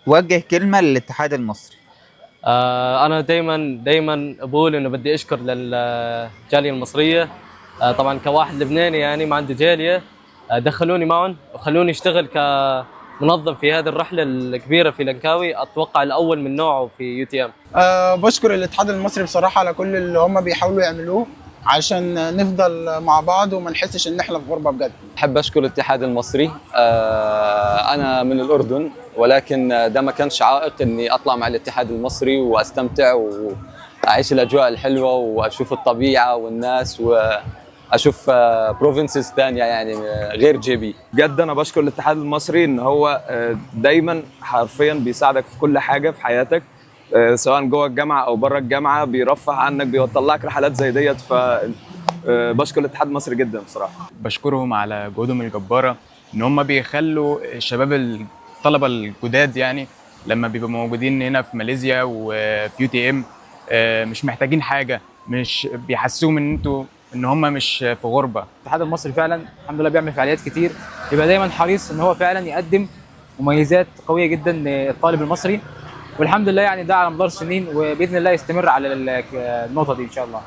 وجه كلمة للاتحاد المصري. انا دائما دائما بقول انه بدي اشكر للجاليه المصريه. طبعا كواحد لبناني يعني ما عندي جاليه، دخلوني معهم وخلوني اشتغل كمنظم في هذه الرحلة الكبيرة في لنكاوي، اتوقع الاول من نوعه في UTM. بشكر الاتحاد المصري بصراحة على كل اللي هم بيحاولوا يعملوه عشان نفضل مع بعض وما نحسش ان احنا في غربة بجد. بحب اشكر الاتحاد المصري. انا من الاردن، ولكن ده ما كانش عائق اني اطلع مع الاتحاد المصري واستمتع واعيش الاجواء الحلوة واشوف الطبيعة والناس واشوف provinces ثانية يعني غير JB. بجد انا بشكر الاتحاد المصري ان هو دايما حرفيا بيساعدك في كل حاجة في حياتك، سواء جوه الجامعة او بره الجامعه، بيرفه عنك، بيطلعك رحلات زي ديت. ف بشكر الاتحاد المصري جدا بصراحه. بشكرهم على جهودهم الجبارة، ان هم بيخلوا الشباب الطلبة الجداد يعني لما بيبقوا موجودين هنا في ماليزيا وفي UTM مش محتاجين حاجة، مش بيحسوهم ان هم مش في غربة. الاتحاد المصري فعلا الحمد لله بيعمل فعاليات كتير، يبقى دايما حريص ان هو فعلا يقدم مميزات قوية جدا للطالب المصري، والحمد لله يعني ده على مدار سنين، وباذن الله يستمر على النقطة دي ان شاء الله.